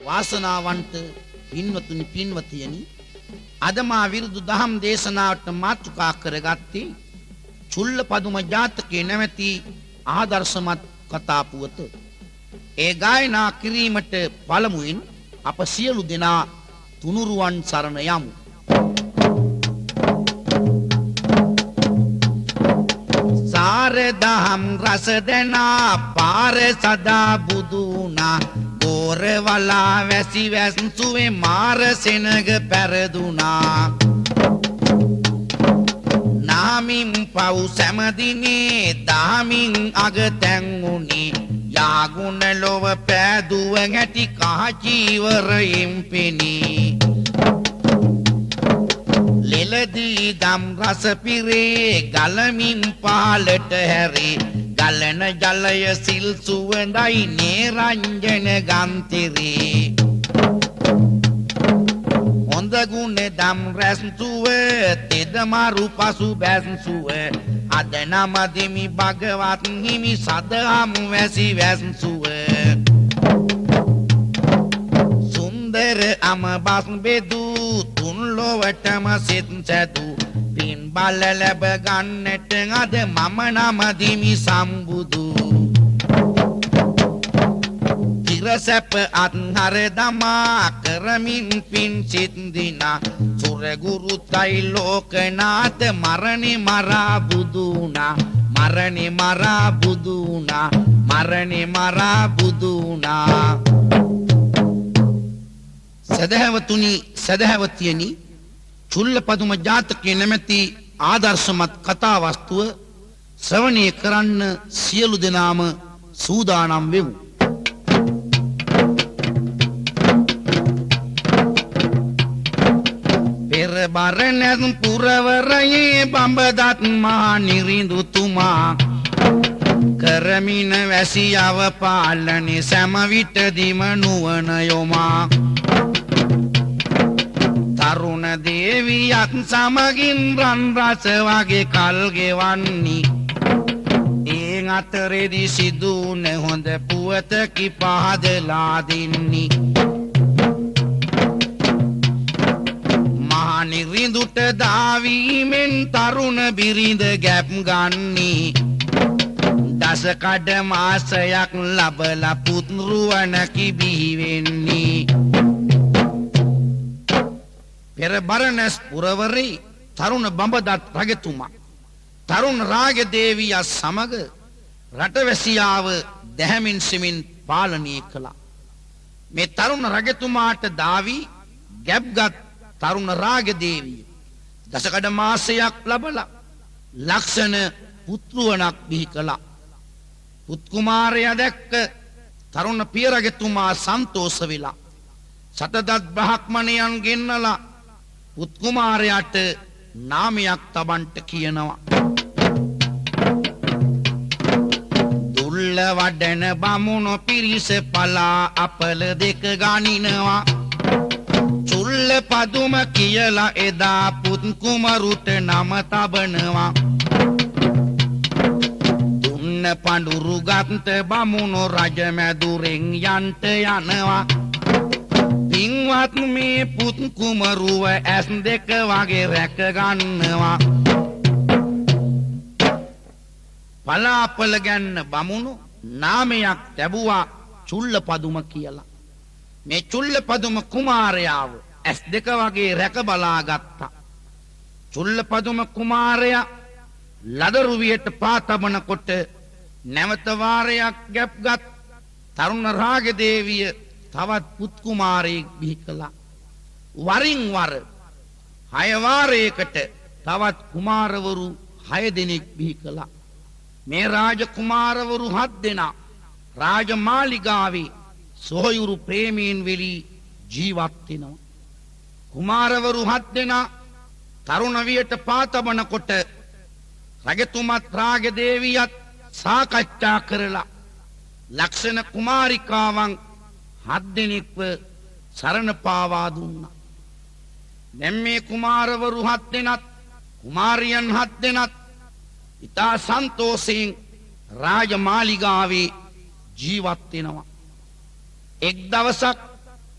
වාසනාවන්ත පින්වතුනි පින්වතියනි, අද මා විරුදු දහම් දේශනාවට මාතෘකා කරගත්තේ චුල්ලපදුම ජාතකයේ නැමැති ආදර්ශමත් කතා පුවත. ඒ ගායනා කිරීමට පළමුවෙන් අප සියලු දෙනා තුනුරුවන් සරණ යමු. සාර දහම් රස දෙනා පාර සදා බුදු වුණා. ගෝර වලා වැසි වැස්සුවේ මාර සෙනග පැරදුනා. නාමින් පව් සෑම දිනේ දහමින් අග තැන් වුණේ. යාගුණ ලොව පෑදුව හැටි කහ චීවරයෙන් පෙනී. ලෙලදී දම් රස පිරේ ගලමින් පහලට හැරේ. ගලන ජලය සිල් සුවඳයි නේරංජන ගන්තිරේ. හොඳ ගුණ දම් රැස් සුව තෙද මරු පසු බැස් සුව. අද නම දෙමි භගවත් හිමි සදහම් වැසි වැස් සුව. සුන්දර අම බස් බෙදූ තුන් ලොවටම සිත් සැදූ. පින් බල ලැබ ගන්නට අද මම නම දිමි සම්බුදු. චිරසැප අත්හර දමා කරමින් පින් සිත් දිනා. සුරගුරු ත්‍රිලෝකනාථ මරණේ මරා බුදු වුණා. මරණේ මරා බුදු වුණා. මරණේ මරා බුදු වුණා. සදහැවතුනි සදහැවතියනි, චුල්ලපදුම ජාතකයේ නැමැති ආදර්ශමත් කතා වස්තුව ශ්‍රවණය කරන්න සියලු දෙනාම සූදානම් වෙමු. පෙර බරණැස් පුරවරයේ බඹදත් මහා නිරිඳුතුමා කරමින වැසියව පාලනේ සෑම විටදීම නුවණ යොමා. තරුණ දේවියත් සමගින් රන් රස වගේ කල් ගෙවන්නි. ඒ අතරේදී සිදුවුණ හොඳ පුවතකි පහදලා දෙන්නි. මහා නිරිඳුට දාවීමෙන් තරුණ බිරිඳ ගැප් ගන්නි. දසකඩ මාසයක් ලබලා පුත්රුවනකි බිහි වෙන්නේ. පෙර බරණැස් පුරවරේ තරුණ බඹදත් රජතුමා තරුණ රාජදේවිය සමග රටවැසියාව දැහැමින් සෙමින් පාලනය කළා. මේ තරුණ රජතුමාට දාවි ගැබ්ගත් තරුණ රාජදේවිය දසකඩ මාසයක් ලබලා ලක්ෂණ පුත්රුවණක් බිහි කළා. පුත් කුමාරයා දැක්ක තරුණ පිය රජතුමා සන්තෝෂ වෙලා සතදත් බ්‍රහ්මණයන් ගෙන්නලා පුත් කුමාරයාට නාමයක් තබන්ට කියනවා. දුල්ල වඩන බමුණු පිරිස පලා අපල දෙක ගනිනවා. චුල්ල පදුම කියලා එදා පුත් කුමරුට නම තබනවා. දුන්න පඳුරු ගත්ත බමුණු රජ මැදුරෙන් යන්ට යනවා. පින්වත් මේ පුත් කුමරුව ඇස් දෙක වගේ රැක ගන්නවා. පලාපල ගන්න බමුණු නාමයක් තැබුවා චුල්ලපදුම කියලා. මේ චුල්ලපදුම කුමාරයාව ඇස් දෙක වගේ රැක බලා ගත්තා. චුල්ලපදුම කුමාරයා ලදරුවියට පා තබනකොට නැවත වාරයක් ගැප්ගත් තරුණ රාජදේවිය තවත් පුත් කුමාරයෙක් බිහි කළා. වරින් වර 6 වාරයකට තවත් කුමාරවරු 6 දෙනෙක් බිහි කළා. මේ රාජ කුමාරවරු 7 දෙනා රාජමාලිගාවේ සොහොයුරු ප්‍රේමයෙන් වෙලී ජීවත් වෙනවා. කුමාරවරු 7 දෙනා තරුණ වියට පා තබනකොට රජතුමත් රාජදේවියත් සාකච්ඡා කරලා ලක්ෂණ කුමාරිකාවන් 7 දෙනෙක්ව සරණ පාවා දුන්නා. දැන් මේ කුමාරවරු 7 දෙනත් කුමාරියන් 7 දෙනත් ඉතා සන්තෝෂයෙන් රාජමාලිගාවේ ජීවත් වෙනවා. එක් දවසක්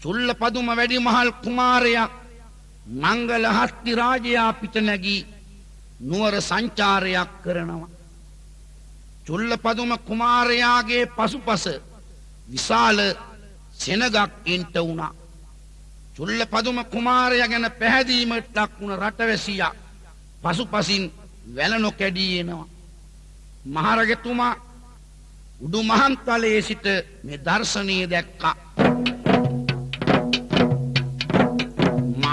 චුල්ලපදුම වැඩිමහල් කුමාරයා මංගල හස්ති රාජයා පිට නැගී නුවර සංචාරයක් කරනවා. චුල්ලපදුම කුමාරයාගේ පසුපස විශාල සෙනගක් එන්ට වුණා. චුල්ලපදුම කුමාරයා ගැන පැහැදීමට ලක් වුණ රටවැසියා පසුපසින් වැල නොකැඩී එනවා. මහරජතුමා උඩු මහන්තලයේ සිට මේ දර්ශනීය දැක්කා.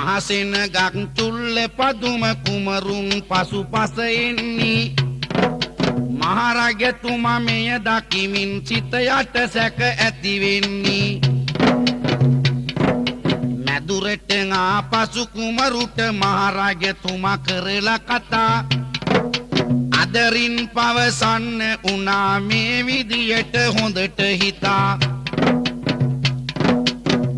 මහසෙනගක් චුල්ලපදුම කුමරුන් පසුපස එන්නේ. මහරජතුමා මෙය දකිමින් සිත යට සැක ඇති වෙන්නේ. මැදුරට ආපසු කුමරුට මහරජතුමා කරලා කතා අදරින් පවසන්න උනා මේ විදියට හොඳට හිතා.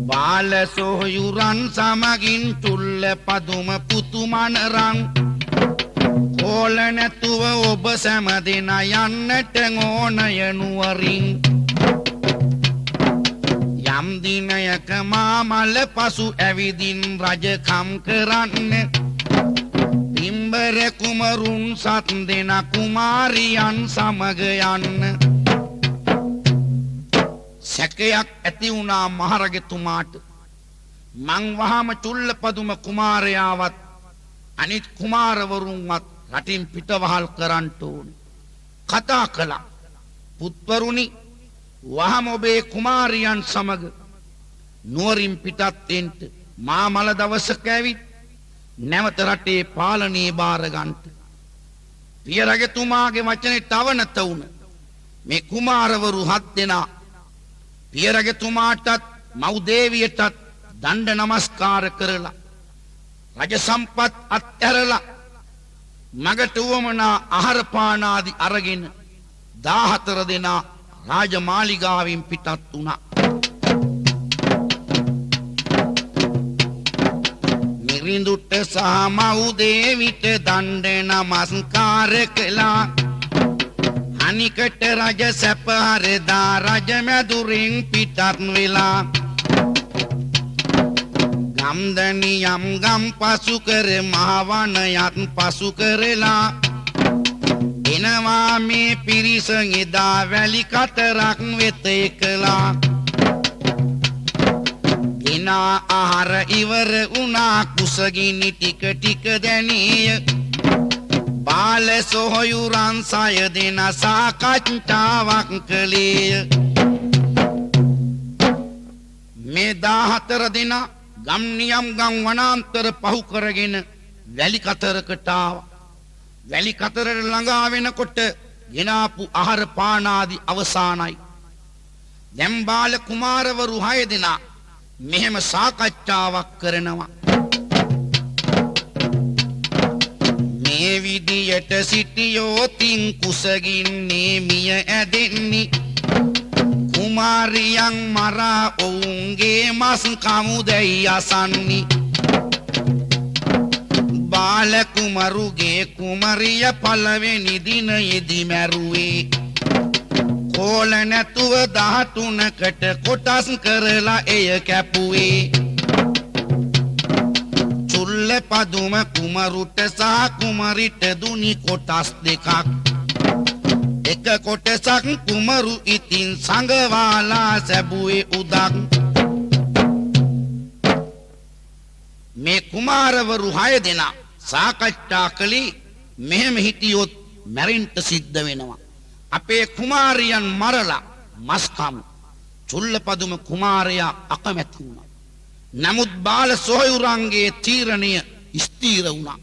බාල සොහොයුරන් සමගින් චුල්ලපදුම පුතුමනරන් කෝල නැතුව ඔබ සෑම දෙනා යන්නට ඕනය නුවරින්. යම් දිනයක මාමල පසු ඇවිදින් රජකම් කරන්න පිම්බර කුමරුන් සත් දෙනා කුමාරියන් සමග යන්න. සැකයක් ඇති වුණා මහරජතුමාට. මං වහම චුල්ලපදුම කුමාරයාවත් අනිත් කුමාරවරුන්වත් රටින් පිටවහල් කරන්න ඕනේ. කතා කළා. පුත්වරුනි, වහම ඔබේ කුමාරියන් සමග නුවරින් පිටත් එන්ට. මා මල දවසක ඇවිත් නැවත රටේ පාලනය බාර ගන්නට. පිය රජතුමාගේ වචනේට අවනත වුණ මේ කුමාරවරු හත් දෙනා පිය රජතුමාටත් මව් දේවියටත් දණ්ඩ නමස්කාර කරලා රජ සම්පත් අත්හැරලා මගට උවමනා ආහාර පාන ආදි අරගෙන 14 දෙනා රාජමාලිගාවෙන් පිටත් වුණා. මිරිඳුට සහ මව් දේවිට දණ්ඩ නමස්කාර කළා. අනිකට රජ සැප හරදා රජ මැදුරින් පිටත් වෙලා ගම්දනියම් ගම් පසු කර මහවනයත් පසු කරලා එනවා මේ පිරිස එදා වැලි කතරක් වෙත එකලා. ගෙනා ආහාර ඉවර වුණා කුසගිනි ටික ටික දැනීය. බාල සොහොයුරන් සය දෙනා සාකච්ඡාවක් කළේය. මේ 14 දෙනා ගම් නියම් ගම් වනාන්තර පහු කරගෙන වැලි කතරකට ආවා. වැලි කතරට ළඟා වෙනකොට ගෙනාපු ආහාර පාන ආදි අවසానයි. දැන් බාල කුමාරවරු 6 දෙනා මෙහෙම සාකච්ඡාවක් කරනවා. මේ විදියට සිටියෝ තින් කුසගින්නේ මිය ඇදෙන්නේ. කුමාරියන් මරා ඔවුන්ගේ මස් කමු දැයි අසන්නි. බාල කුමරුගේ කුමරිය පළවෙනි දිනයේදී මැරුවේ. කෝල නැතුව 13කට කොටස් කරලා එය කැපුවේ. චුල්ලපදුම කුමරුට සහ කුමරිට දුනි කොටස් දෙකක්. එක කොටසක් කුමරු ඉතින් සඟවාලා සැබුවේ උදක්. මේ කුමාරවරු 6 දෙනා සාකච්ඡා කළේ මෙහෙම හිටියොත් මැරෙන්න සිද්ධ වෙනවා. අපේ කුමාරියන් මරලා මස් කමු. චුල්ලපදුම කුමාරයා අකමැති වුණා. නමුත් බාල සොහොයුරන්ගේ තීරණය ස්ථිර වුණා.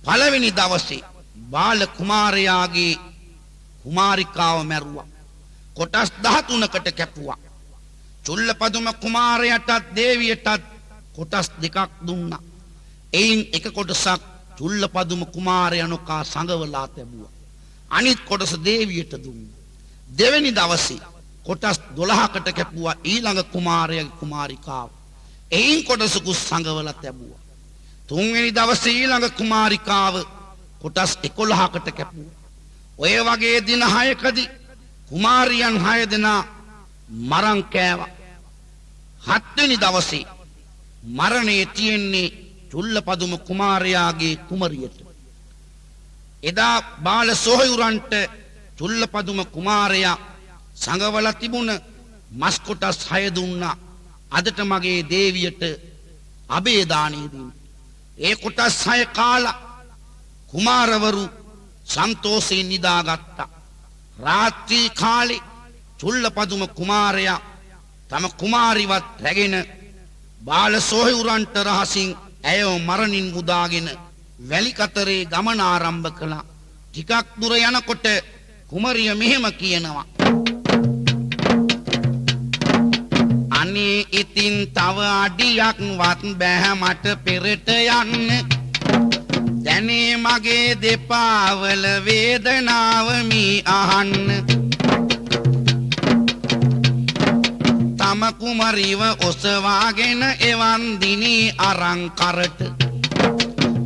පළවෙනි දවසේ බාල කුමාරයාගේ කුමාරිකාව මැරුවා. කොටස් 13කට කැපුවා. චුල්ලපදුම කුමාරයාටත් දේවියටත් කොටස් දෙකක් දුන්නා. එයින් එක කොටසක් චුල්ලපදුම කුමාරයා නොකා සඟවලා තැබුවා. අනිත් කොටස දේවියට දුන්නා. දෙවෙනි දවසේ කොටස් 12කට කැපුවා ඊළඟ කුමාරයාගේ කුමාරිකාව. එයින් කොටසකුත් සඟවලා තැබුවා. තුන්වෙනි දවසේ ඊළඟ කුමාරිකාව කොටස් 11කට කැපුවා. ඔය වගේ දින 6කදී කුමාරියන් 6 දෙනා මරන් කෑවා. හත්වෙනි දවසේ මරණය තියෙන්නේ චුල්ලපදුම කුමාරයාගේ කුමරියට. එදා බාල සොහොයුරන්ට චුල්ලපදුම කුමාරයා සඟවලා තිබුණ මස් කොටස් 6 දුන්නා. අදට මගේ දේවියට අබේ දාණය දෙන්න. ඒ කොටස් 6 කාලා කුමාරවරු සන්තෝෂයෙන් නිදාගත්තා. රාත්‍රී කාලේ චුල්ලපදුම කුමාරයා තම කුමාරිවත් රැගෙන බාල සොහොයුරන්ට රහසින් ඇයව මරණින් මුදාගෙන වැලි කතරේ ගමන ආරම්භ කළා. ටිකක් දුර යනකොට කුමරිය මෙහෙම කියනවා. අනේ ඉතින් තව අඩියක් වත් බැහැ මට පෙරට යන්න. දැනේ මගේ දෙපා වල වේදනාව මී අහන්න. තම කුමරිව ඔසවාගෙන එවන් දිනී අරන් කරට.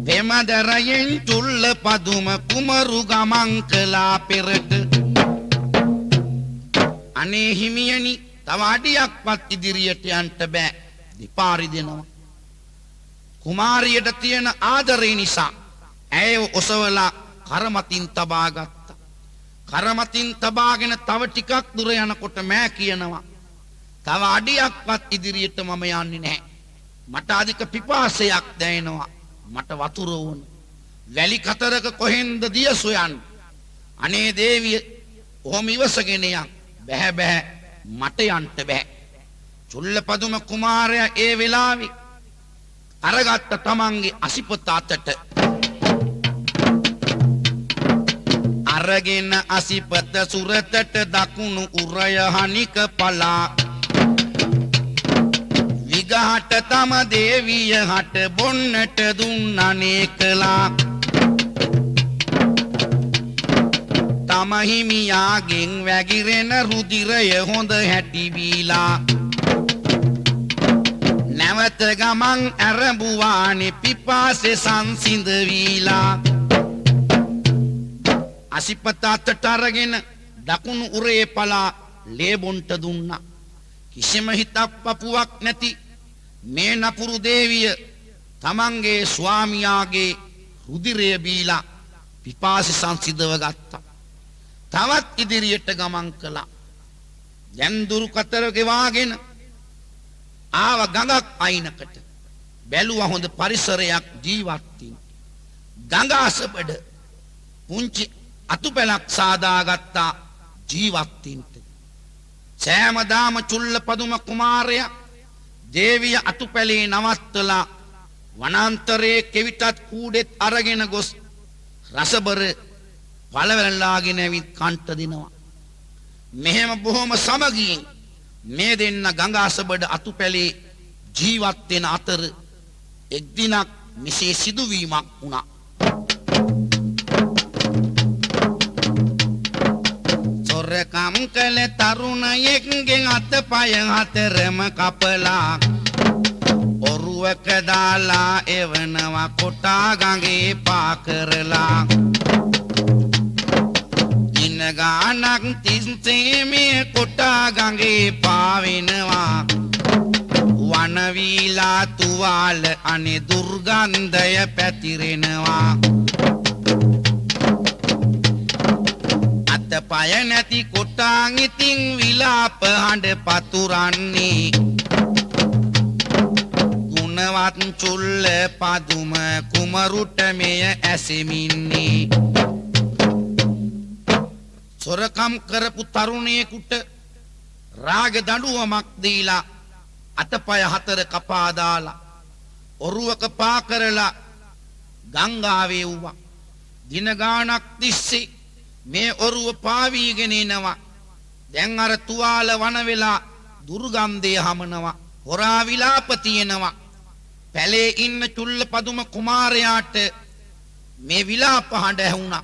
පෙමදරයෙන් චුල්ලපදුම කුමරු ගමන් කළා පෙරට. අනේ හිමියනි, තව අඩියක්වත් ඉදිරියට යන්න බෑ. දෙපා රිදෙනවා. කුමාරියට තියෙන ආදරය නිසා ඇයව ඔසවලා කරමතින් තබා ගත්තා. කරමතින් තබාගෙන තව ටිකක් දුර යනකොට මෑ කියනවා, තව අඩියක්වත් ඉදිරියට මම යන්නේ නැහැ. මට අධික පිපාසයක් දැනෙනවා. මට වතුර ඕන. වැලි කතරක කොහෙන්ද දිය සොයන්නේ? අනේ දේවිය, ඔහොම ඉවසගෙන යන්. බැහැ බැහැ, මට යන්න බැහැ. චුල්ලපදුම කුමාරයා ඒ වෙලාවේ අරගත්ත තමන්ගේ අසිපත අතට. අරගෙන අසිපත සුරතට දකුණු උරය හනික පලා විගහට තම දේවිය හට බොන්නට දුන්නනේ කළා. තම හිමියාගෙන් වැගිරෙන රුධිරය හොඳ හැටි බීලා නැවත ගමන් ඇරඹුවානේ පිපාසෙ සංසිඳ වීලා. අසිපත අතට අරගෙන දකුණු උරේ පලා ලේ බොන්ට දුන්නා. කිසිම හිතක් පපුවක් නැති මේ නපුරු දේවිය තමන්ගේ ස්වාමියාගේ රුධිරය බීලා පිපාසෙ සංසිඳව ගත්තා. තවත් ඉදිරියට ගමන් කළා. දැන් දුරු කතර ගෙවාගෙන ආව ගඟක් අයිනකට. බැලුවා හොඳ පරිසරයක් ජීවත් වෙන. ගඟ අසබඩ පුංචි අතුපැලක් සාදාගත්තා ජීවත් වෙන්න. සෑමදාම චුල්ලපදුම කුමාරයා දේවිය අතුපැලේ නවත්තලා වනාන්තරයේ කෙවිතත් කූඩෙත් අරගෙන ගොස් රසබර පළවැළලාගෙන ඇවිත් කන්ට දෙනවා. මෙහෙම බොහොම සමගියෙන් මේ දෙන්න ගඟ අසබඩ අතුපැලේ ජීවත් වෙන අතර එක් දිනක් මෙසේ සිදුවීමක් වුණා. සොරකම් කළ තරුණයෙක්ගෙන් අතපය හතරම කපලා ඔරුවක දාලා එවනවා කොටා ගඟේ පා කරලා. දින ගානක් තිස්සේ මේ කොටා ගඟේ පාවෙනවා. වනවීලා තුවාල අනේ දුර්ගන්ධය පැතිරෙනවා. අතපය නැති කොටාන් ඉතින් විලාප හඬ පතුරන්නේ. ගුණවත් චුල්ලපදුම කුමරුට මෙය ඇසෙමින්නේ. සොරකම් කරපු තරුණයෙකුට රාග දඬුවමක් දීලා අතපය හතර කපා දාලා ඔරුවක පා කරලා ගංගාවේ වුණා. දින ගාණක් තිස්සේ මේ ඔරුව පාවීගෙන එනවා. දැන් අර තුවාල වන වෙලා දුර්ගන්ධය හමනවා. හොරා විලාප තියෙනවා. පැලේ ඉන්න චුල්ලපදුම කුමාරයාට මේ විලාප හඬ ඇහුණා.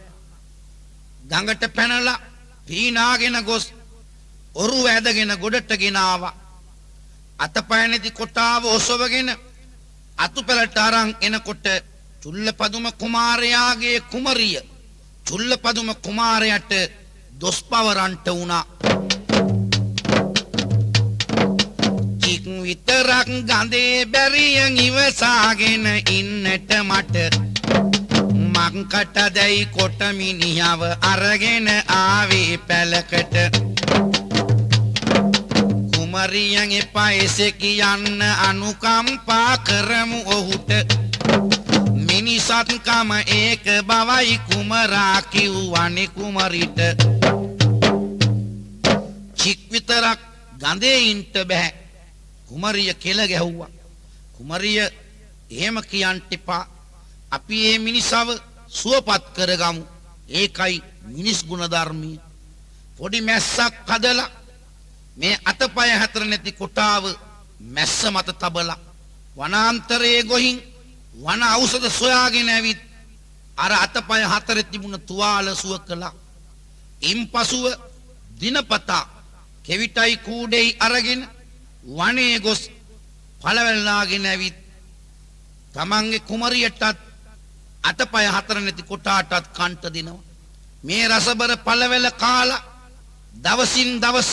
ගඟට පැනලා පීනාගෙන ගොස් ඔරුව ඇදගෙන ගොඩට ගෙන ආවා. අතපය නැති කොටාව ඔසවගෙන අතුපැලට අරන් එනකොට චුල්ලපදුම කුමාරයාගේ කුමරිය චුල්ලපදුම කුමාරයාට දොස් පවරන්ට වුණා. චික් විතරක් ගඳේ බැරියෙන් ඉවසාගෙන ඉන්නට මට මංකට දැයි කොට මිනිහව අරගෙන ආවේ පැලකට. කුමරියන් එපා එසේ කියන්න අනුකම්පා කරමු ඔහුට. මිනිසත්කම ඒක බවයි කුමරා කිව්වනේ කුමරිට. චික් විතරක් ගඳේ ඉන්න බෑ. කුමරිය කෙල ගැහුවා. කුමරිය එහෙම කියන්න එපා. අපි මේ මිනිසව සුවපත් කරගමු. ඒකයි මිනිස් ගුණ ධර්මය. පොඩි මැස්සක් හදලා මේ අතපය හතර නැති කොටාව මැස්ස මත තබලා වනාන්තරයේ ගොහින් වන ඖෂධ සොයාගෙන ඇවිත් අර අතපය හතර තිබුණ තුවාල සුව කළා. ඉන්පසුව දිනපතා කෙවිතයි කූඩෙයි අරගෙන වනයේ ගොස් පළවැල්ලාගෙන ඇවිත් තමන්ගේ කුමරියටත් අතපය හතර නැති කොටාටත් කන්ට දෙනවා. මේ රසබර පළවැල කාලා දවසින් දවස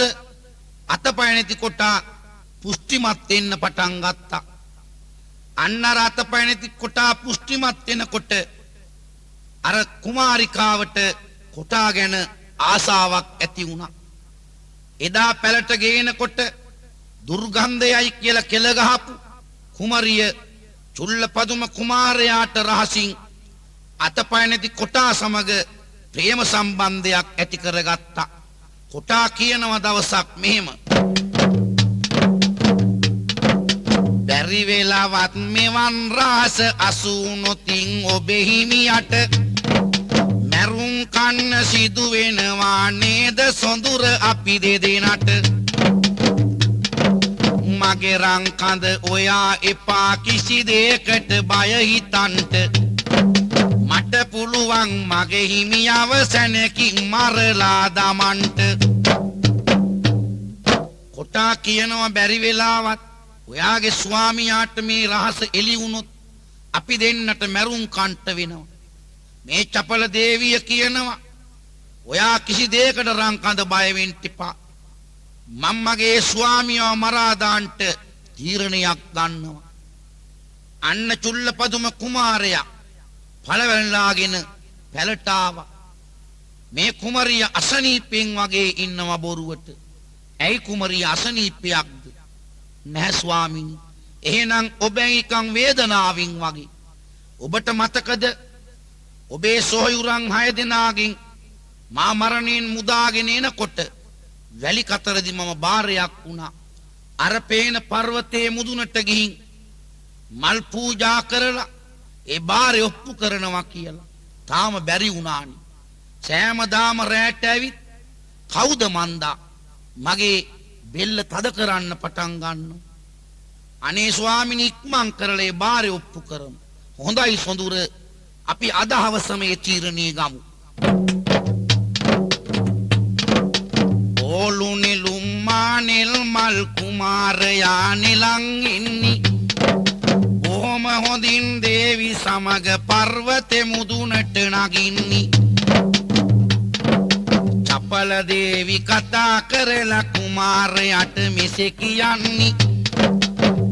අතපය නැති කොටා පුෂ්ටිමත් වෙන්න පටන් ගත්තා. අන්න අර අතපය නැති කොටා පුෂ්ටිමත් වෙනකොට අර කුමාරිකාවට කොටා ගැන ආසාවක් ඇති වුණා. එදා පැලට ගේනකොට දුර්ගන්ධයයි කියලා කෙල ගහපු කුමරිය චුල්ලපදුම කුමාරයාට රහසින් අතපය නැති කොටා සමග ප්‍රේම සම්බන්ධයක් ඇති කරගත්තා. කොටා කියනවා දවසක් මෙහෙම, බැරි වෙලාවත් මෙවන් රහස අසුනොතින් ඔබේ හිමියට මැරුම් කන්න සිදු වෙනවා නේද සොඳුර අපි දෙදෙනට. මගේ රං කඳ ඔයා එපා කිසි දෙයකට බය හිතන්ට. මට පුළුවන් මගේ හිමියව සැනකින් මරලා දමන්ට. කොටා කියනවා බැරි වෙලාවත් ඔයාගේ ස්වාමියාට මේ රහස එළි වුණොත් අපි දෙන්නට මැරුම් කන්ට වෙනවා. මේ චපල දේවිය කියනවා ඔයා කිසි දෙයකට රං කඳ බය වෙන්න එපා. මම මගේ ස්වාමියාව මරා දාන්නට තීරණයක් ගන්නවා. අන්න චුල්ලපදුම කුමාරයා පළවැල්ලාගෙන පැලට ආවා. මේ කුමරිය අසනීපෙන් වගේ ඉන්නවා බොරුවට. ඇයි කුමරිය අසනීපයක්ද? නැහැ ස්වාමිනී. එහෙනම් ඔබ නිකන් වේදනාවෙන් වගේ. ඔබට මතකද ඔබේ සොහොයුරන් 6 දෙනාගෙන් මා මරණයෙන් මුදාගෙන එනකොට වැලි කතරදි මම බාරයක් වුණා. අර පේන පර්වතයේ මුදුනට ගිහින් මල් පූජා කරලා ඒ බාරේ ඔප්පු කරනවා කියලා. තාම බැරි වුණානි. සෑමදාම රැට ඇවිත් කවුද මන්දා මගේ බෙල්ල තද කරන්න පටන් ගන්නවා. අනේ ස්වාමිනී ඉක්මන් කරලා ඒ බාරේ ඔප්පු කරමු. හොඳයි සොඳුර, අපි අද හවස මේ තීරණේ ගමු. ඕලු නෙළුම් මානෙල් මල් කුමාරයා නෙලන් ඉන්නි. බොහොම හොඳින් දේවි සමග පර්වතෙ මුදුනට නගින්නි. චපල දේවි කතා කරලා කුමාරයාට මෙසේ කියන්නි,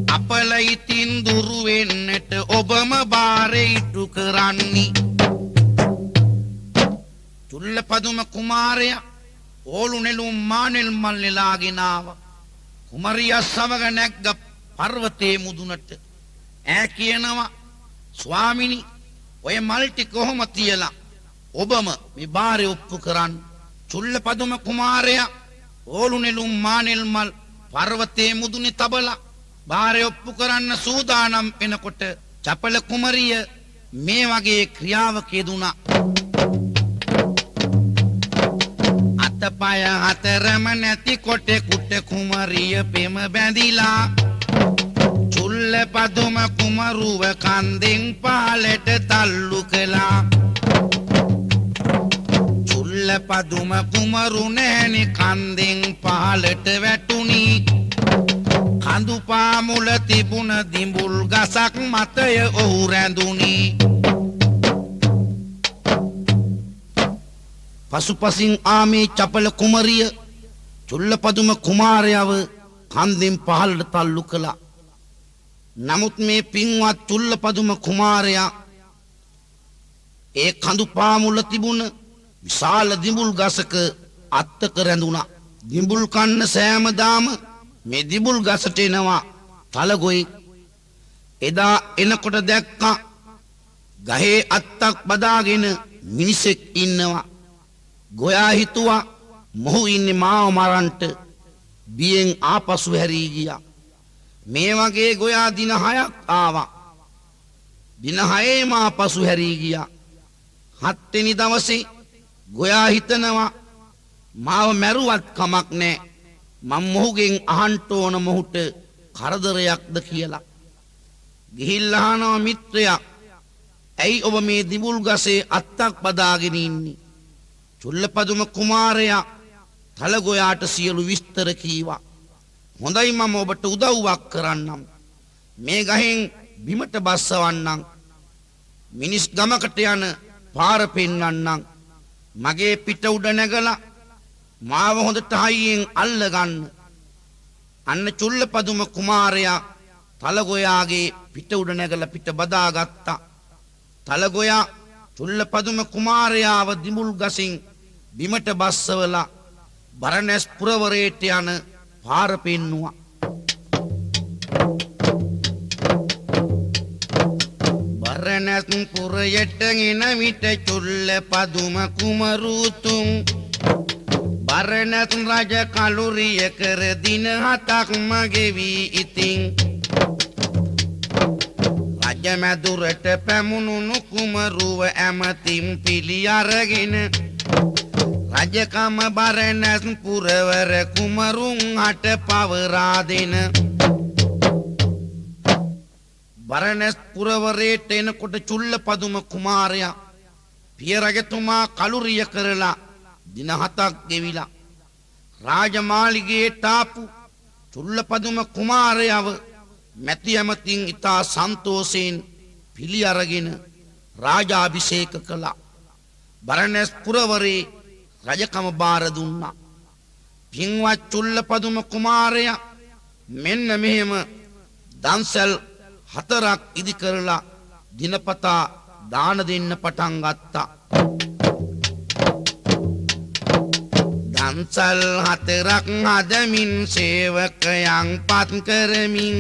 අපල ඉතින් දුරු වෙන්නට ඔබම බාරේ ඉටු කරන්නි. චුල්ලපදුම කුමාරයා ඕලු නෙළුම් මානෙල් මල් නෙලාගෙන ආවා. කුමරියා සමග නැග්ග පර්වතයේ මුදුනට. ඈ කියනවා ස්වාමිනී ඔය මල් ටික කොහොම තියලා ඔබම මේ බාරේ ඔප්පු කරන්න. චුල්ලපදුම කුමාරයා ඕලු නෙළුම් මානෙල් මල් පර්වතයේ මුදුනේ තබලා බාරේ ඔප්පු කරන්න සූදානම් වෙනකොට චපල කුමරිය මේ වගේ ක්‍රියාවක යෙදුණා. අතපය හතරම නැති කොටෙකුට කුමරිය පෙම බැඳිලා චුල්ලපදුම කුමරුව කන්දෙන් පහළට තල්ලු කළා. චුල්ලපදුම කුමරු නෑනේ කන්දෙන් පහළට වැටුණි. කඳු පාමුල තිබුණ දිඹුල් ගසක් මතය ඔහු රැඳුණි. පසුපසින් ආමේ චපල කුමරිය චුල්ලපදුම කුමාරයව කන්දෙන් පහළට තල්ලු කළා. නමුත් මේ පින්වත් චුල්ලපදුම කුමාරයා ඒ කඳු පාමුල තිබුණ විශාල දිඹුල් ගසක අත්තක රැඳුණා. දිඹුල් කන්න සෑමදාම මේ දිඹුල් ගසට එනවා තලගොයි. එදා එනකොට දැක්කා ගහේ අත්තක් බදාගෙන මිනිසෙක් ඉන්නවා. ගොයා හිතුවා මොහු ඉන්නේ මාව මරන්ට. බියෙන් ආපසු හැරී ගියා. මේ වගේ ගොයා දින 6ක් ආවා. දින 6ේම ආපසු හැරී ගියා. 7 වෙනි දවසේ ගොයා හිතනවා මාව මැරුවත් කමක් නෑ, මං මොහුගෙන් අහන්න ඕන මොහුට කරදරයක්ද කියලා. ගිහිල්ලා අහනවා මිත්‍රයා, ඇයි ඔබ මේ දිඹුල් ගසේ අත්තක් බදාගෙන ඉන්නේ? චුල්ලපදුම කුමාරයා තලගොයාට සියලු විස්තර කීවා. හොඳයි, මම ඔබට උදව්වක් කරන්නම්. මේ ගහෙන් බිමට බස්සවන්නම්. මිනිස් ගමකට යන පාර පෙන්වන්නම්. මගේ පිට උඩ නැගලා මාව හොඳට හයියෙන් අල්ලගන්න. අන්න චුල්ලපදුම කුමාරයා තලගොයාගේ පිට උඩ නැගලා පිට බදාගත්තා. තලගොයා චුල්ලපදුම කුමාරයාව දිඹුල් ගසින් බිමට බස්සවලා බරණැස් පුරවරයට යන පාර පෙන්නුවා. බරණැස් පුරයට එන විට චුල්ලපදුම කුමරුතුන් බරණැස් රජ කලුරිය කර දින 7ක්ම ගෙවි ඉතින් රජ මැදුරට පැමුණුණු කුමරුව ඇමතින් පිළි අරගෙන රජකම බරණැස් පුරවර කුමරුන් හට පවරා දෙන. බරණැස් පුරවරයට එනකොට චුල්ලපදුම කුමාරයා පිය රජතුමා කලුරිය කරලා දින 7ක් ගෙවිලා රාජමාලිගයට ආපු චුල්ලපදුම කුමාරයව මැති ඇමතින් ඉතා සන්තෝෂයෙන් පිළි අරගෙන රාජාභිෂේක කළා. බරණැස් පුරවරේ රජකම බාර දුන්නා. පින්වත් චුල්ලපදුම කුමාරයා මෙන්න මෙහෙම දන්සල් 4ක් ඉදි කරලා දිනපතා දාන දෙන්න පටන් ගත්තා. දන්සල් 4ක් හදමින් සේවකයන් පත් කරමින්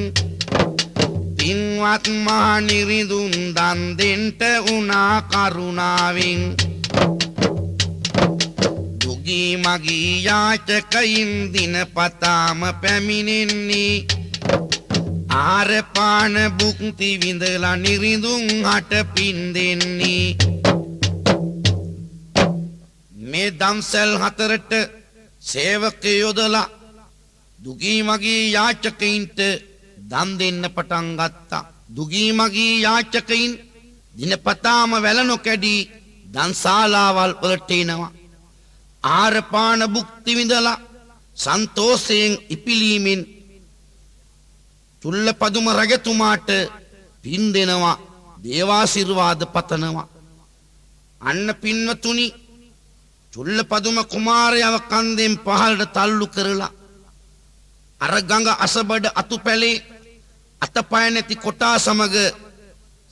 පින්වත් මහනිරිඳුන් දන් දෙන්ට වුණා කරුණාවෙන්. දුගී මගී යාචකයින් දිනපතාම පැමිණෙන්නේ ආහාර පාන භුක්ති විඳලා නිරිඳුන් හට පින් දෙන්නේ. මේ දන්සල් 4ට සේවකයෝ යොදලා දුගී මගී යාචකයින්ට දන් දෙන්න පටන් ගත්තා. දුගී මගී යාචකයින් දිනපතාම වැල නොකැඩී දන්ශාලාවල් වලට එනවා. ආහාර පාන භුක්ති විඳලා සන්තෝෂයෙන් ඉපිලීමෙන් චුල්ලපදුම රජතුමාට පින් දෙනවා, දේවාශිර්වාද පතනවා. අන්න පින්වතුනි, චුල්ලපදුම කුමාරයව කන්දෙන් පහළට තල්ලු කරලා අර ගඟ අසබඩ අතුපැලේ අතපය නැති කොටා සමග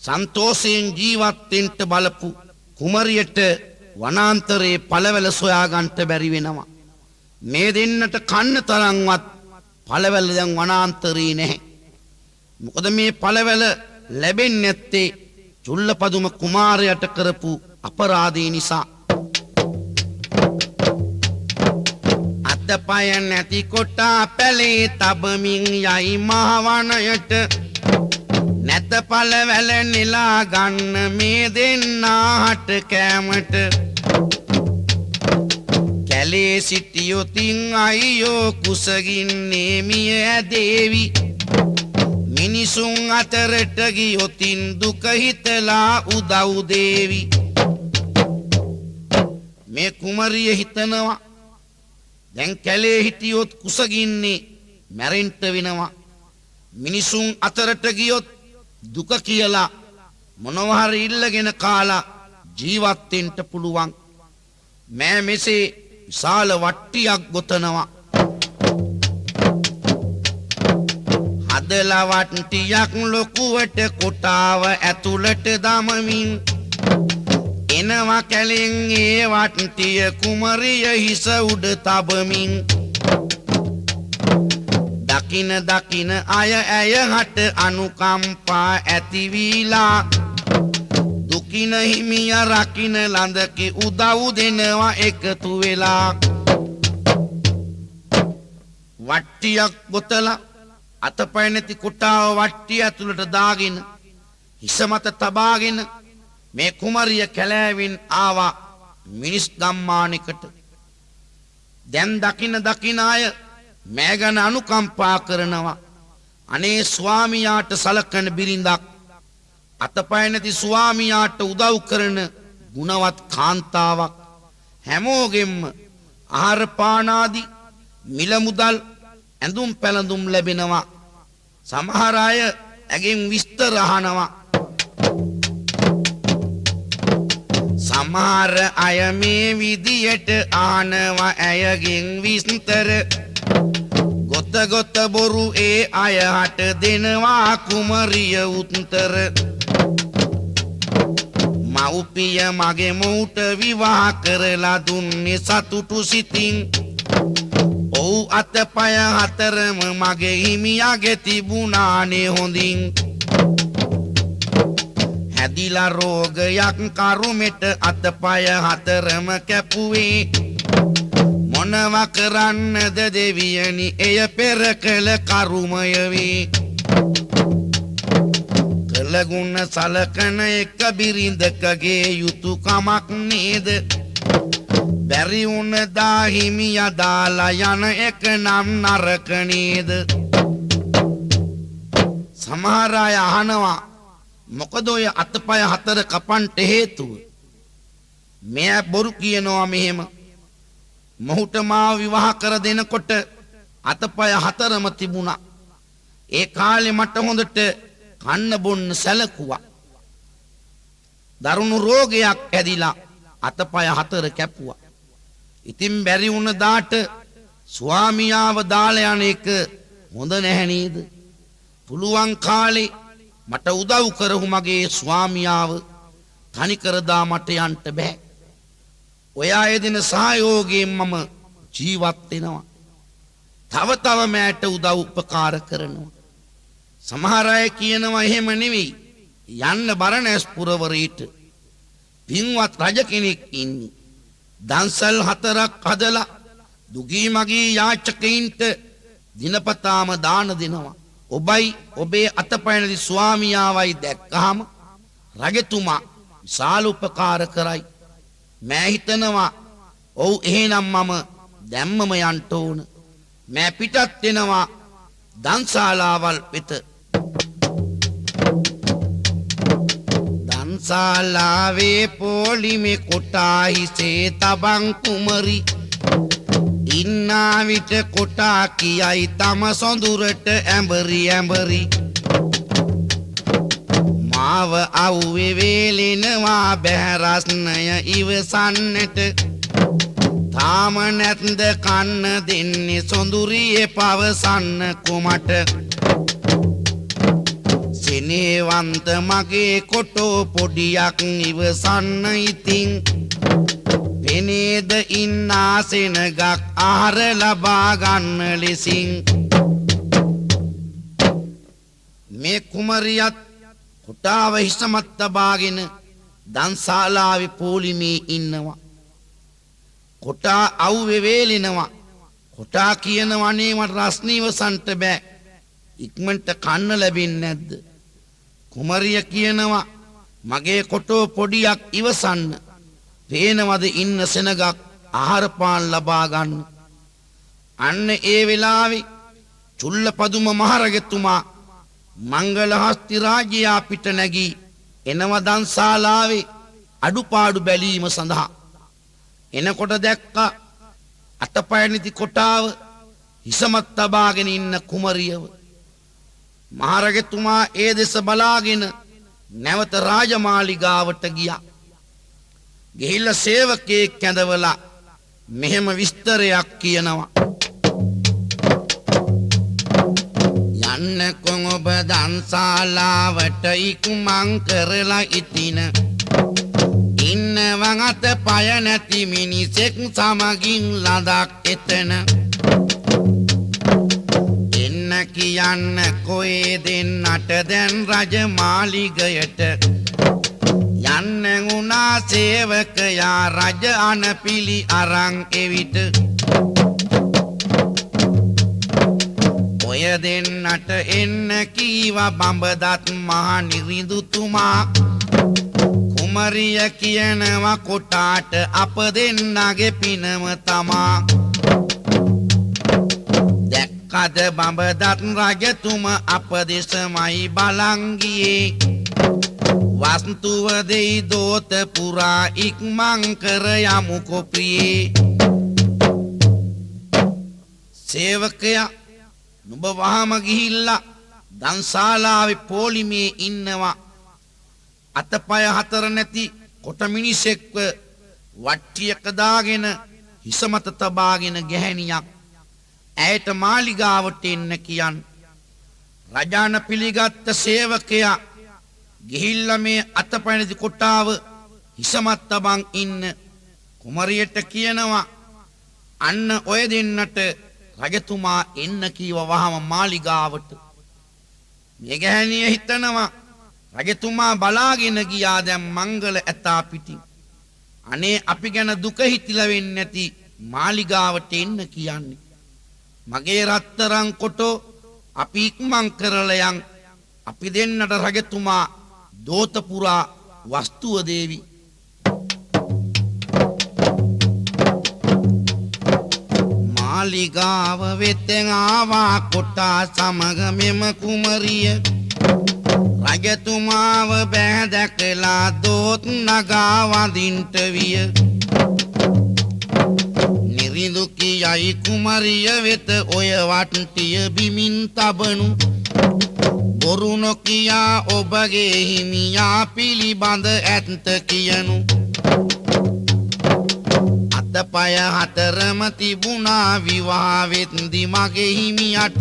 සන්තෝෂයෙන් ජීවත් වෙන්න බලපු කුමරියට වනාන්තරයේ පළවැල සොයා ගන්නට බැරි වෙනවා. මේ දෙන්නට කන්න තරම්වත් පළවැල දැන් වනාන්තරේ නැහැ. මොකද මේ පළවැල ලැබෙන්නේ නැත්තේ චුල්ලපදුම කුමාරයාට කරපු අපරාධය නිසා. අතපය නැති කොටා පැලේ තබමින් යයි මහ වනයට. නැත පළවැල නෙලා ගන්න මේ දෙන්නාට කෑමට. කැලේ සිටියොතින් අයියෝ කුසගින්නේ මිය ඇදේවි. මිනිසුන් අතරට ගියොතින් දුක හිතලා උදව් දේවි. මේ කුමරිය හිතනවා දැන් කැලේ හිටියොත් කුසගින්නේ මැරෙන්න වෙනවා. මිනිසුන් අතරට ගියොත් දුක කියලා මොනවා හරි ඉල්ලගෙන කාලා ජීවත් වෙන්න පුළුවන්. මෑ මෙසේ විශාල වට්ටියක් ගොතනවා. හදලා වට්ටියක් ලොකුවට කොටාව ඇතුළට දමමින් එනවා කැලෙන් ඒ වට්ටිය කුමරිය හිස උඩ තබමින්. දකින දකින අය ඇය හට අනුකම්පා ඇතිවීලා දුකින හිමිය රකින ළඳකි උදව් දෙනවා එකතු වෙලා. වට්ටියක් ගොතලා අතපය නැති කොටාව වට්ටිය ඇතුළට දාගෙන හිස මත තබාගෙන මේ කුමරිය කැලෑවෙන් ආවා මිනිස් ගම්මානයකට. දැන් දකින දකින අය මෑ ගැන අනුකම්පා කරනවා. අනේ ස්වාමියාට සලකන බිරිඳක්, අතපය නැති ස්වාමියාට උදව් කරන ගුණවත් කාන්තාවක්, හැමෝගෙන්ම ආහාර පාන ආදී මිල මුදල් ඇඳුම් පැළඳුම් ලැබෙනවා. සමහර අය ඇගෙන් විස්තර අහනවා. සමහර අය මේ විදියට අහනවා ඇයගෙන් විස්තර. ගොත ගොත බොරු ඒ අය හට දෙනවා කුමරිය උත්තර. මව්පිය මගේ මොහුට විවාහ කරලා දුන්නේ සතුටු සිතින්. ඔව් අතපය හතරම මගේ හිමියාගේ තිබුණානේ හොඳින්. හැදිලා රෝගයක් කරුමෙට අතපය හතරම කැපුවේ. මොනවා කරන්නද දෙවියනි එය පෙර කළ කරුමය වේ. කළ ගුණ සලකන එක බිරිඳකගේ යුතුයකමක් නේද? බැරි වුණ දා හිමියා දාලා යන එක නම් නරක නේද? සමහර අය අහනවා මොකද ඔය අතපය හතර කපන්ට හේතුව? මෙයා බොරු කියනවා මෙහෙම. මොහුට මාව විවාහ කර දෙනකොට අතපය හතරම තිබුණා. ඒ කාලේ මට හොඳට කන්න බොන්න සැලකුවා. දරුණු රෝගයක් ඇදිලා අතපය හතර කැපුවා. ඉතින් බැරි වුණ දාට ස්වාමියාව දාලා යන එක හොඳ නැහැ නේද? පුළුවන් කාලේ මට උදව් කරහු මගේ ස්වාමියාව තනි කර දා මට යන්න බෑ. ඔය අය දෙන සහයෝගයෙන් මම ජීවත් වෙනවා. තව තව මෑට උදව් උපකාර කරනවා. සමහර අය කියනවා එහෙම නෙවෙයි, යන්න බරණැස් පුරවරේට පින්වත් රජ කෙනෙක් ඉන්නේ. දන්සල් හතරක් හදලා දුගී මගී යාචකයින්ට දිනපතාම දාන දෙනවා. ඔබයි ඔබේ අතපය නැති ස්වාමියාවයි දැක්කහම රජතුමා විශාල උපකාර කරයි. මෑ හිතනවා ඔව් එහෙනම් මම දැම්මම යන්න ඕන. මෑ පිටත් වෙනවා දන්සාලාවල් වෙත. දන්සාලාවේ පොලිමේ කොටා හිසේ තබන් කුමරි ඉන්නා විට කොටා කියයි තම සොඳුරට ඇඹරි ඇඹරි. මාව අවුවේ වේලෙනවා බැහැ රස්නය ඉවසන්නට. තාම නැත්ද කන්න දෙන්නේ සොඳුරියේ පවසන්න කුමට. සෙනෙහවන්ත මගේ කොටෝ පොඩියක් ඉවසන්න ඉතින්. පෙනේද ඉන්නා සෙනගක් ආහාර ලබා ගන්න ලෙසින්. මේ කුමරියත් කොටාව හිසමත් තබාගෙන දන්සාලාවේ පොලිමේ ඉන්නවා. කොටා අවුවේ වේලෙනවා. කොටා කියනවා අනේ මට රස්නේ ඉවසන්ට බෑ, ඉක්මනට කන්න ලැබෙන්නේ නැද්ද? කුමරිය කියනවා මගේ කොටෝ පොඩියක් ඉවසන්න, පේනවද ඉන්න සෙනගක් ආහාර පාන ලබා ගන්න. අන්න ඒ වෙලාවේ චුල්ලපදුම මහරජතුමා මංගලහස්ති රාජ්‍යයා පිට නැගී එනවා දන්සාලාවේ අඩුපාඩු බැලීම සඳහා. එනකොට දැක්කා අතපය නැති කොටාව හිසමත් තබාගෙන ඉන්න කුමරියව. මහරජතුමා ඒ දෙස බලාගෙන නැවත රාජමාලිගාවට ගියා. ගිහිල්ලා සේවකයෙක් කැඳවලා මෙහෙම විස්තරයක් කියනවා. අන්න කොන් ඔබ දන්සාලාවට ඉක්මන් කරලා ඉතින ඉන්නවන් අත පය නැති මිනිසෙක් සමගින් ලඳක් එතන එන්න කියන්න කොේ දෙන්නට දැන් රජ මාලිගයට යන්න වුණා සේවකයා රජ අනපිලි අරන් එවිට ඔය දෙන්නට එන්න කීවා බඹදත් මහ නිරිඳුතුමා කුමරිය කියනවා කොටාට අප දෙන්නගේ පිනම තමා දැක්කද බඹදත් රජතුම අප දෙසමයි බලන් ගියේ වස්තුව දෙයි දෝත පුරා ඉක්මන් කර යමුකෝ ප්‍රියේ. සේවකයා නුඹ වහම ගිහිල්ලා දන්සාලාවේ පොලිමේ ඉන්නවා අතපය හතර නැති කොට මිනිසෙක්ව වට්ටියක දාගෙන හිස මත තබාගෙන ගැහැණියක් ඇයට මාලිගාවට එන්න කියන්. රජාන පිළිගත්ත සේවකයා ගිහිල්ලා මේ අතපය නැති කොටාව හිස මත තබන් ඉන්න කුමරියට කියනවා අන්න ඔය දෙන්නට රජතුමා එන්න කීව වහම මාලිගාවට. මේ ගැහැණිය හිතනවා රජතුමා බලාගෙන ගියා දැන් මංගල ඇතා පිටින්. අනේ අපි ගැන දුක හිතිලා වෙන්නේ නැති මාලිගාවට එන්න කියන්නේ. මගේ රත්තරන් කොටෝ අපි ඉක්මන් කරලා යන් අපි දෙන්නට රජතුමා දෝත පුරා වස්තුව දේවි. මාලිගාව වෙතෙන් ආවා කොටා සමග මෙම කුමරිය රජතුමාව බෑ දැකලා දෝත් නගා වඳින්ට විය. නිරිඳු කියයි කුමරිය වෙත ඔය වට්ටිය බිමින් තබනු බොරු නොකියා ඔබගේ හිමියා පිළිබඳ ඇත්ත කියනු. අතපය හතරම තිබුණා විවාහ වෙද්දි මගේ හිමියට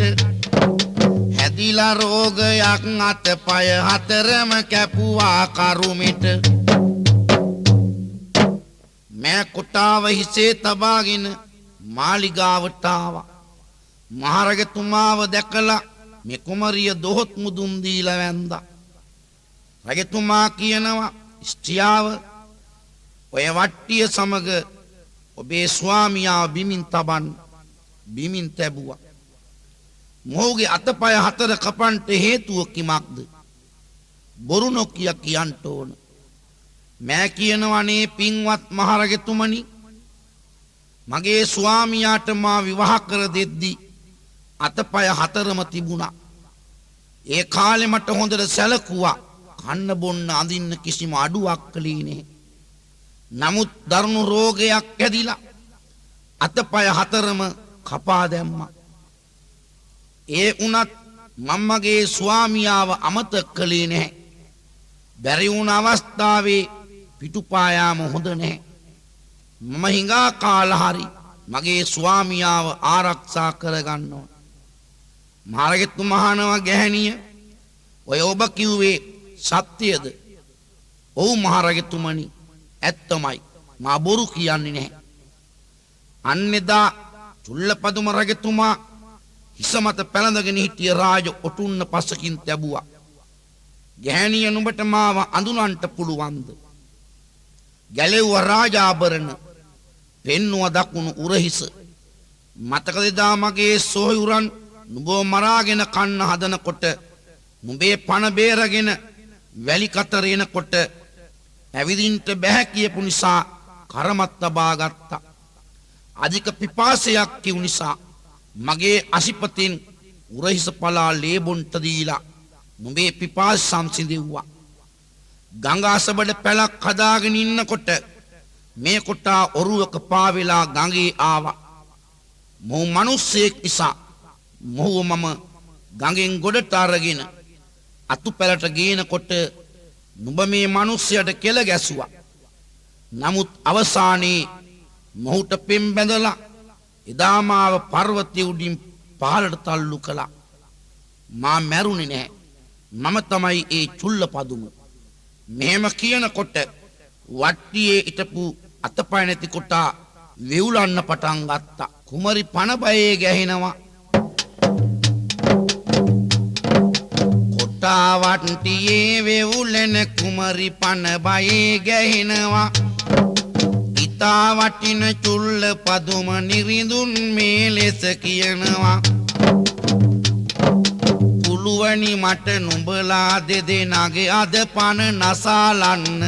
හැදිලා රෝගයක් අතපය හතරම කැපුවා කරුමෙට. මෑ කොටාව හිසේ තබාගෙන මාලිගාවට ආවා. මහරජතුමාව දැකලා මේ කුමරිය දොහොත් මුදුන් දීලා වැන්දා. රජතුමා කියනවා ස්ත්‍රියාව ඔය වට්ටිය සමග ඔබේ ස්වාමියා බිමින් තබන්න. බිමින් තැබුවා. මොහුගේ අතපය හතර කපන්ට හේතුව කිමක්ද? බොරු නොකිය කියන්ට ඕන. මෑ කියනවනේ පින්වත් මහරජතුමනි, මගේ ස්වාමියාට මා විවාහ කර දෙද්දි අතපය හතරම තිබුණා. ඒ කාලේ මට හොඳට සැලකුවා. කන්න බොන්න අඳින්න කිසිම අඩුවක් කළේ නෑ. නමුත් දරුණු රෝගයක් ඇදිලා අතපය හතරම කපා දැම්මා. ඒ වුණත් මම්මගේ ස්වාමියාව අමතක කළේ නැහැ. බැරි වුණ අවස්ථාවේ පිටුපා යාම හොඳ නැහැ. මම හිඟා කාලා හරි මගේ ස්වාමියාව ආරක්ෂා කරගන්න ඕන. මහරජතුමා අහනවා ගැහණිය, ඔය ඔබ කිව්වේ සත්‍යද? ඔව් මහරජතුමනි, ඇත්තමයි. මා බොරු කියන්නේ නැහැ. අන්නෙදා චුල්ලපදුම රජතුමා හිස මත පැලඳගෙන හිටිය රාජ ඔටුන්න පසකින් තැබුවා. ගැහණිය නුඹට මාව අඳුනන්ට පුළුවන්ද? ගැලෙව්ව රාජාභරණ, පෙන්නුව දකුණු උරහිස. මතකද එදා මගේ සොහොයුරන් නුඹව මරාගෙන කන්න හදනකොට නුඹේ පණ බේරගෙන වැලි කතර එනකොට ඇවිදින්ට බැහැ කියපු නිසා කරමත් තබා ගත්තා. අධික පිපාසයක් කිව් නිසා මගේ අසිපතෙන් උරහිස පලා ලේ බොන්ට දීලා නුඹේ පිපාස සංසිඳෙව්වා. ගඟ අසබඩ පැලක් හදාගෙන ඉන්නකොට මේ කොටා ඔරුවක පාවෙලා ගඟේ ආවා. මොහු මිනිස්සෙක් නිසා මොහුව මම ගඟෙන් ගොඩට අරගෙන අතු පැලට ගේනකොට නුඹ මේ මිනිස්සයාට කෙල ගැසුවා. නමුත් අවසානයේ මොහුට පෙම් බැඳලා එදා මාව පර්වතය උඩින් පහළට තල්ලු කළා. මා මැරුණේ නැහැ. මම තමයි ඒ චුල්ලපදුම. මෙහෙම කියනකොට වට්ටියේ හිටපු අතපය නැති කොටා වෙවුලන්න පටන් ගත්තා. කුමරි පණ බයේ ගැහෙනවා. කොටා වට්ටියේ වෙවුලන කුමරි පණ බයේ ගැහෙනවා. ඉතා වටින චුල්ලපදුම නිරිඳුන් මේ ලෙස කියනවා. පුළුවනි මට නුඹලා දෙදෙනාගේ අද පණ නසාලන්න.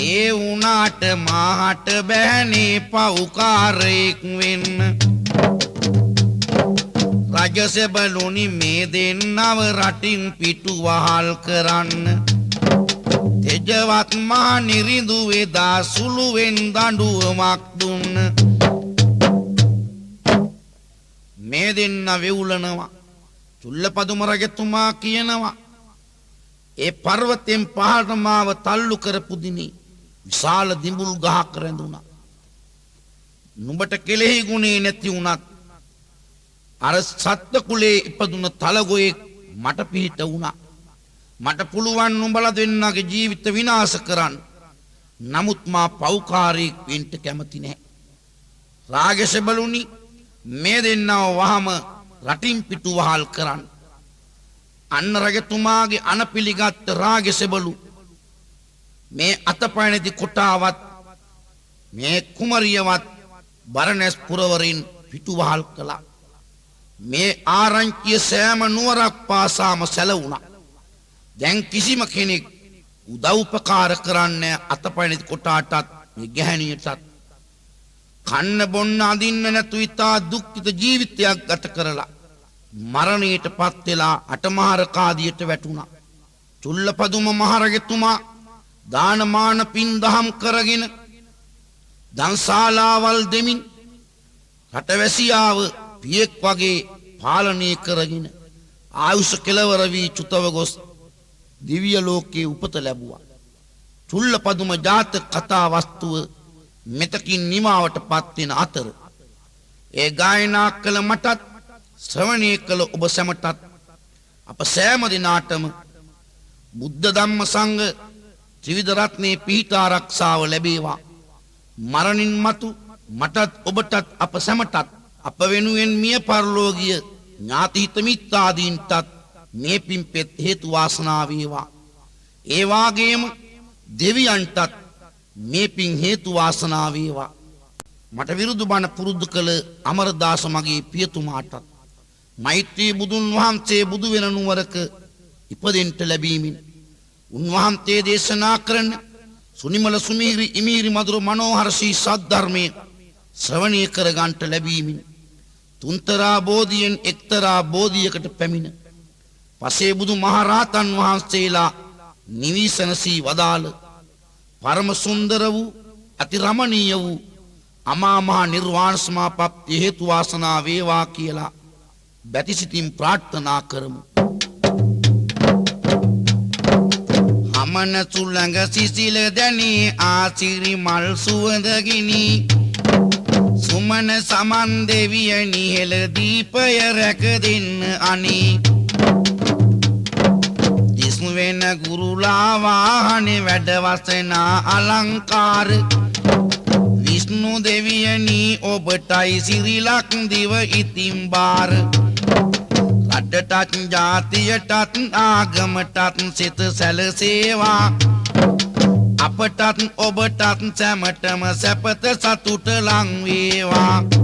ඒ වුණාට මාහට බෑනේ පව්කාරයෙක් වෙන්න. රජසෙබළුනි මේ දෙන්නව රටින් පිටු වහල් කරන්න. තෙජවත් මහ නිරිඳු එදා සුළුවෙන් දඬුවමක් දුන්න. මේ දෙන්න වෙවුලනවා. චුල්ලපදුම රජතුමා කියනවා ඒ පර්වතයෙන් පහළට මාව තල්ලු කරපු දිනේ විශාල දිඹුල් ගහක් රැඳුණා. නුඹට කෙලෙහි ගුණේ නැති වුණත් අර සත්ත්ව කුලේ ඉපදුන තලගොයෙක් මට පිහිට වුණා. මට පුළුවන් නුඹලා දෙන්නගේ ජීවිත විනාශ කරන්න. නමුත් මා පව්කාරයෙක් වෙන්න කැමති නැහැ. රාගසෙබළුනි මේ දෙන්නව වහම රටින් පිටු වහල් කරන්න. අන්න රජතුමාගේ අන පිළිගත් රාගසෙබළු මේ අතපය නැති කොටාවත් මේ කුමරියවත් බරණැස් පුරවරින් පිටු වහල් කළා. මේ ආරංචිය සෑම නුවරක් පාසාම සැලවුණා. දැන් කිසිම කෙනෙක් උදව් උපකාර කරන්නේ අතපය නැති කොටාටත් මේ ගැහැණියටත්. කන්න බොන්න අඳින්න නැතු ඉතා දුක්ඛිත ජීවිතයක් ගත කරලා මරණයට පත් වෙලා අටමහරකාදියට වැටුණා. චුල්ලපදුම මහරජතුමා දානමාන පින් දහම් කරගෙන දන්ශාලාවල් දෙමින් රටවැසියාව පියෙක් වගේ පාලනය කරගෙන ආයුෂ කෙලවර වී චුතව ගොස් දිව්‍ය ලෝකයේ උපත ලැබුවා. චුල්ලපදුම ජාතක කතා වස්තුව මෙතකින් නිමාවට පත් වෙන අතර ඒ ගායනා කළ මටත් ශ්‍රවණය කළ ඔබ සැමටත් අප සෑම දිනාටම බුද්ධ ධම්ම සංඝ ත්‍රිවිධ රත්නයේ පිහිට ආරක්ෂාව ලැබේවා. මරණින් මතු මටත් ඔබටත් අප සැමටත් අප වෙනුවෙන් මිය පරලෝකීය ඥාති හිත මිත්‍රාදීන්ටත් මේ පින්පෙත් හේතු වාසනා වේවා. ඒ වාගේම දෙවියන්ටත් මේ පින් හේතු වාසනා වේවා. මට විරුදු බණ පුරුදු කළ අමරදාස මගේ පියතුමාටත් මෛත්‍රී බුදුන් වහන්සේ බුදු වෙන නුවරක ඉපදෙන්න ලැබීමෙන් උන්වහන්සේ දේශනා කරන සුනිමල සුමිහිරි ඉමිහිරි මధుර මනෝහර ශ්‍රී සද්ධර්මයේ ශ්‍රවණය කර ගන්නට ලැබීමෙන් තුන්තරා බෝධියෙන් එක්තරා බෝධියකට පැමිණ පසේ බුදු මහරහතන් වහන්සේලා නිවිසනසී වදාළ පරම සුන්දර වූ අති රමණීය වූ අමා මහ නිර්වාණ සමාපත්තිය හේතු වාසනා වේවා කියලා බැතිසිතින් ප්‍රාර්ථනා කරමු. හමන සුළඟ සිසිල දැනී ආසිරි මල් සුවඳ ගිනි සුමන සමන් දෙවියනි හෙළ දීපය රැක දෙන්න අනී දිස්මු වෙන ගුරුලා වාහනේ වැඩවසනා අලංකාර විෂ්ණු දෙවියනි ඔබටයි සිරිලක් දිව ඉතින් බාර රටටත් ජාතියටත් ආගමටත් සිත සැලසේවා අපටත් ඔබටත් සැමටම සැපත සතුට ලං වේවා.